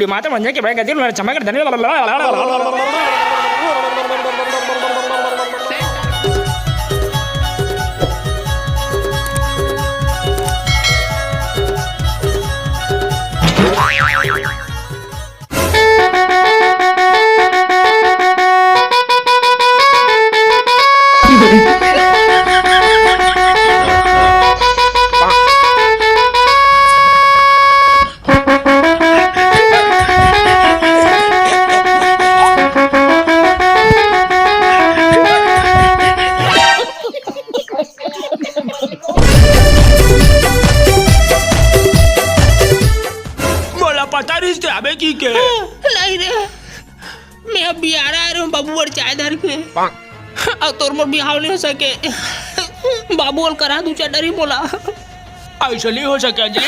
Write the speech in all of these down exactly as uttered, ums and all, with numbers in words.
माता मंझे के भाई गति में चमक धनी। मोला पता रहिस ते आबे कहिके। नहीं रे, मैं अब बियारा आए रहूं बाबू बर चाय धर के। अउ तोर मोर बिहाव नहीं हो सके। बाबू ओल करा दू चार डरी मोला। ऐसा नहीं हो सके जी।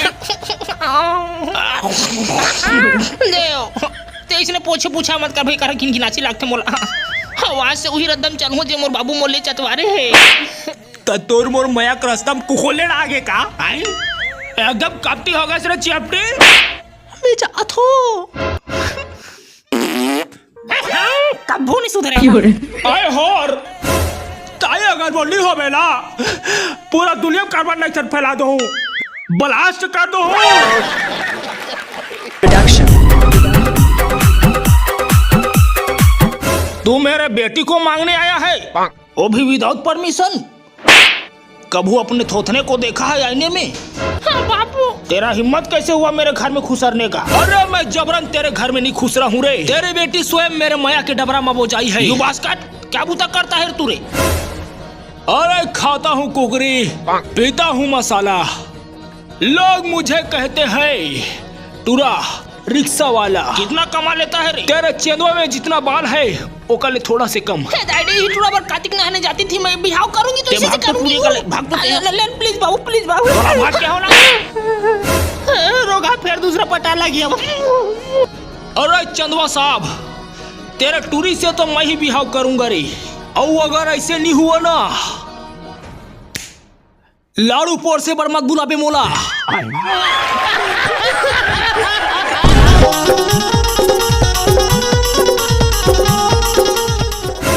देव, ते इसने पोछे पूछा मत कर भाई, कर घिनघिनाची लागथे मोला। आज से उही रद्दम चलहूं जे मोर बाबू मोले चतवारे हे। त तोर मोर मया के रस्ता म कुकुर ले डागे का? आई? एकदम कपटी हो गए रे चिपटी। मैं जात हो। कभू नहीं सुधरे। आए होर, ताई अगर बोली हो बेला, पूरा दुनिया में कार्बन डाइऑक्साइड फैला दो, ब्लास्ट कर दो। प्रोडक्शन। तू मेरे बेटी को मांगने आया है, वो भी विदाउट परमिशन। कभू अपने थोथने को देखा है आईने में? हाँ बाबू। तेरा हिम्मत कैसे हुआ मेरे घर में खुसरने का? अरे मैं जबरन तेरे घर में नहीं खुसरा हूँ रे। तेरी बेटी स्वयं मेरे मया के डबरा में बोजाई है। यू बास्केट, क्या बूता करता है तू रे? अरे खाता हूँ कुकरी, पीता हूँ मसाला, लोग मुझे कहते हैं टुरा। रिक्शा वाला। कितना कमा लेता है रे? तेरे चेंदवा में जितना बाल है, ओकर ले थोड़ा से कम। हे दाई रे, ई टुरा बर कातिक नहाने जाती थी, मैं बिहाव करूंगी तो ते इसी से भाग तो करूंगी। पूरी कर ले, भाग तो अरे, तेरा। ले, ले, प्लीज बाबू, प्लीज बाबू। अरे भाग क्या हो ना? रोगा फिर दूसरा पटा लग गया। अरे चंदवा साहब, तेरे टूरी से तो मैं ही बिहाव करूंगा रे। अउ अगर ऐसे नहीं हुआ ना, लाड़ू पोर से बड़ मत बुलाबे मोला।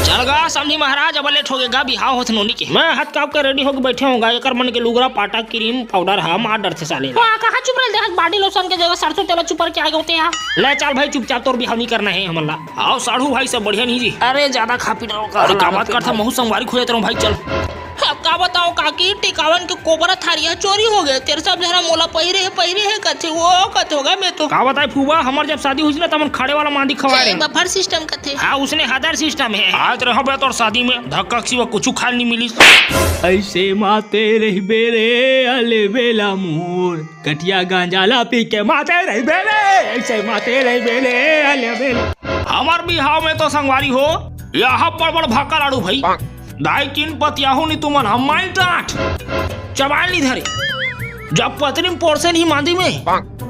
चल गा समधी महाराज, अब लेट हो गे गा, बिहाव होत नोनी के। मैं हाथ काप के रेडी होके बैठे हूँ गा, एकर मन के लुगरा पाटा क्रीम पाउडर हा मार डरथे साले ला। वाह, कहाँ चुप रह दे, बॉडी लोशन के जगह सरसों तेल चुपर के आगे होते हैं। ले चल भाई, चुपचाप तोर बिहाव नहीं करना है हमन ला। आओ साढ़ू भाई, सब बढ़िया नहीं जी? अरे ज्यादा खा पी रहा हूँ, अरे का बात करथा, महू संगवारी खोजत रहूँ भाई, चल। अब का बताओ काकी, टिकावन के कोबरा थारी ह चोरी हो गए। तेरे सब झना मोला पहिरे हे, पहिरे हे कथे, वो कथे हो गए मैं तो। का बताए फूबा, हमर जब शादी हुई ना, तब खड़े वाला मांदी खवाए रहे। बफर सिस्टम कथे। हाँ, उसने हदर सिस्टम है। आज रहो बे तोर शादी में, धक्का के सिवा कुछ खाए नहीं मिली। ऐसे माते रहिबे रे, अले बेला मोर, कटिया गांजा ला पी के माते रहिबे रे, ऐसे माते रहिबे रे, अले बेला। हमर बिहाव में तो संगवारी हो, यहाँ बड़ बड़ भाका लाड़ू भाई। दाई किन पतियाहू नी तुमन, हम माई डांट। चबाल नी धरे। जब पतरी में पोरसे नी मांदी में,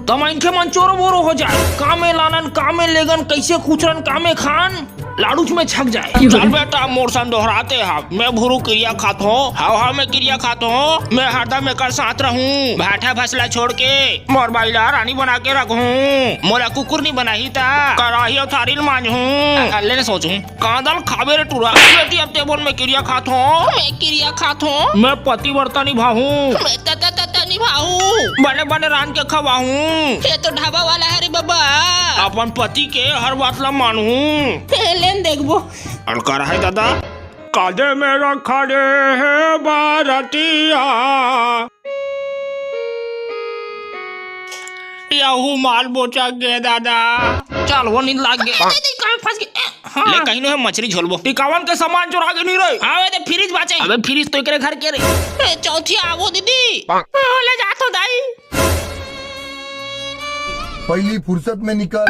त मनखे मन चोरो बोरो हो जाए। कामे लानन, कामे लेगन, कैसे खुचरन, कामे खान, लाड़ूच में छक जाए। चल बेटा, मोर सन दोहराते हा, मैं भुरू किरिया खात हूँ, हाव हाव मैं किरिया खात हूँ, मैं हरदम एकर साथ रहूँ, भाठा भसला छोड़ के मोर बाई ला रानी बना के रखहूँ, मोला कुकुर नी बनाही ता, कराही अउ थारी ल मांजहूँ, अल्ले ने सोचहूँ। कांदल खाबे रे टूरा। बेटी, अब ते बोल, मैं किरिया खात हूँ। मैं किरिया खात हूँ। मैं पतिव्रता निभाहूँ। मैं तता तता निभाहूँ। बने बने रांध के खवाहूँ। ये तो ढाबा वाला है रे बाबा। अपन पति के हर बात ला मानहूँ। लेन देखबो। अलकार है दादा। कांधे में रखा रे है बारतिया। यहू माल बोचक गे दादा। चल, वो नींद लाग गे। ए, ए, ए, कहाँ फंस गए? ए, हाँ। ले, कहीं नहीं है, मछली झोलबो। टिकावन के सामान चुरा के नहीं रहे। हाँ, वे तो फ्रिज बाचे। अबे, फ्रिज तो एकरे घर के रे। ए, चौथी आवो दीदी। हाँ, ले जा तो दाई। पहली फुर्सत में निकाल।